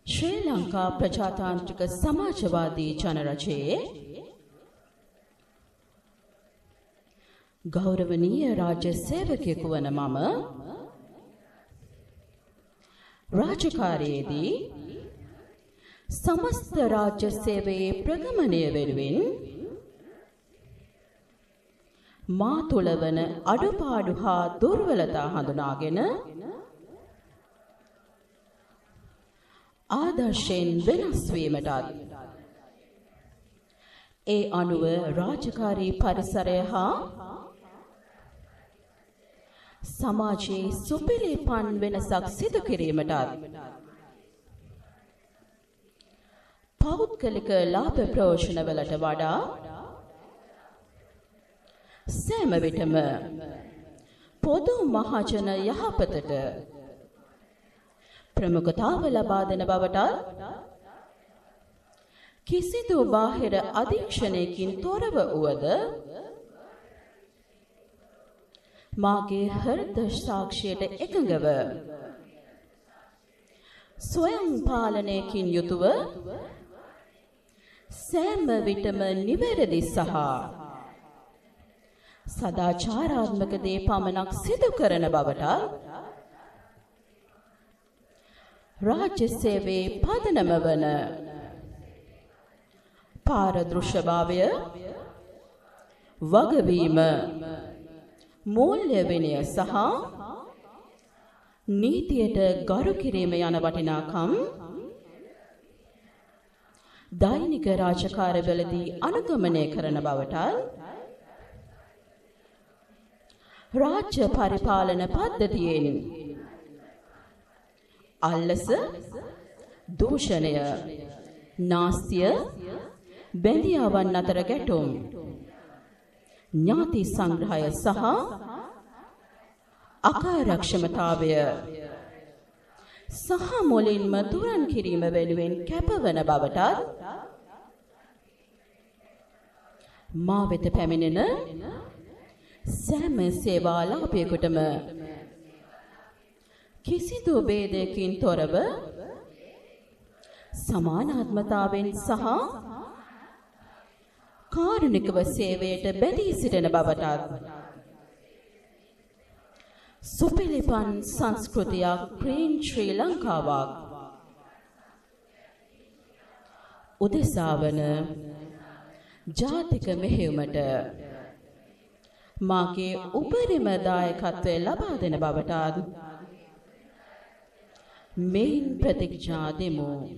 ශ්‍රී ලංකා ප්‍රජාතාන්ත්‍රික සමාජවාදී ජනරජයේ ගෞරවනීය රාජ්‍ය සේවකයෙකු වන මම රාජකාරියේදී සමස්ත රාජ්‍ය සේවයේ ප්‍රගමනය වෙනුවෙන් මා තුළ වන අඩුපාඩු හා දුර්වලතා හඳුනාගෙන ආදර්ශයෙන් වෙනස් වීමටත් ඒ අනුව රාජකාරී පරිසරය හා සමාජයේ සුපිරිපන් වෙනසක් සිදු කිරීමටත් පෞද්ගලික ලාභ ප්‍රයෝජනවලට වඩා සෑම විටම පොදු මහජන යහපතට ප්‍රමුඛතාව ලබා දෙන බවටත් කිසිදු බාහිර අධීක්ෂණයකින් තොරව වුවද මාගේ හෘද සාක්ෂියට එකඟව ස්වයං පාලනයකින් යුතුව සෑම විටම නිවැරදි සහ සදාචාරාත්මක දේ පමණක් සිදු කරන බවට රාජ්‍ය සේවයේ පදනම වන පාරදෘශ්‍යභාවය, වගවීම, මූල්‍ය විනය සහ නීතියට ගරු කිරීම යන වටිනාකම් දෛනික රාජකාරිවලදී අනුගමනය කරන බවට රාජ්‍ය පරිපාලන පද්ධතියෙන් අල්ලස, දූෂණය, නාස්තිය, බැඳියාවන් අතර ගැටුම්, ඥාති සංග්‍රහය සහ අකාර්යක්ෂමතාවය සහ මුලින්ම තුරන් කිරීම වෙනුවෙන් කැපවන බවටත් මා වෙත පැමිණෙන සෑම සේවාලාභයකටම කිසිදු භේදයකින් තොරව සමානාත්මතාවෙන් සහ කාරුණිකව සේවයට බැඳී සිටින බවටත් සුපිලිපන් සංස්කෘතියක් ග්‍රීන් ශ්‍රී ලංකාවක් උදෙසා වන ජාතික මෙහෙයුමට මාගේ උපරිම දායකත්වය ලබා දෙන බවටත් මෙයින් ප්‍රතිඥා දෙමු.